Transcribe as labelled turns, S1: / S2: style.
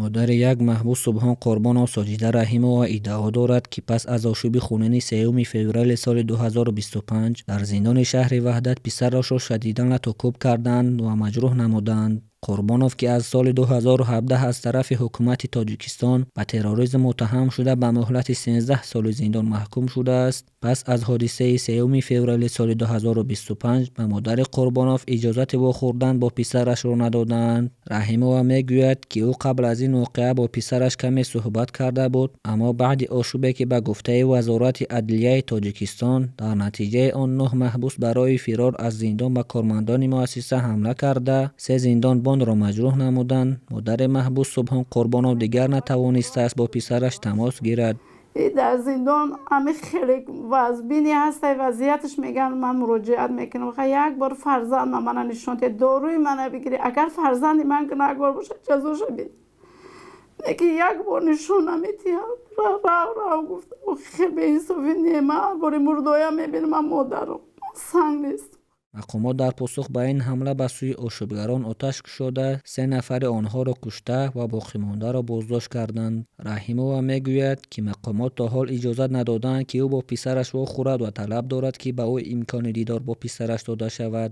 S1: Модари як маҳбус Субҳон Қурбонов, Соҷида Раҳимова, иддао дорад, ки пас аз ошӯби хунини 3 феврали соли 2025 дар зиндони шаҳри Ваҳдат писарашро шадидан лату кӯб карданд ва маҷрӯҳ намуданд. Қурбонов, ки аз соли 2017 аз тарафи ҳукумати Тоҷикистон ба терроризм муттаҳам шуда, ба муҳлати 13 соли зиндон маҳкум шудааст, пас аз ҳодисаи 3 феврали соли 2025 ба модари Қурбонов иҷозати вохӯрдан бо писарашро надоданд. Раҳимова мегӯяд, ки ӯ қабл аз ин воқеа бо писараш каме суҳбат карда буд, аммо баъди ошӯбе, ки ба гуфтаи Вазорати адлияи Тоҷикистон дар натиҷаи он нӯҳ маҳбус барои фирор аз зиндон ба кормандони муассиса ҳамла карда, се зиндонбонро маҷрӯҳ намуданд, модари маҳбус Субҳон Қурбонов дигар натавонистааст бо писараш тамос гирад.
S2: Дар зиндон ҳами хеле вазбине ҳаста вазъияташ, мегӯянд. Ман муроҷиат мекунам, як бор фарзандма мана нишон диҳед, доруи мана бигиред. Агар фарзанди ман гунаҳкор бошад, ҷазоша бид. Лекин як бор нишон наметиҳад. Рав, рав гуфта, хеле беинсофӣ не. Ман ҳар бори мурдоя мебинам, ман модарам, санг нест.
S1: Мақомот дар посух ба ин ҳамла ба сӯи ошӯбгарон оташ кушода, се нафари онҳоро кушта ва боқимондаро боздошт карданд. Раҳимова мегӯяд, ки мақомот то ҳол иҷозат надодаанд, ки ӯ бо писараш вохӯрад, ва талаб дорад, ки ба ӯ имкони дидор бо писараш дода шавад.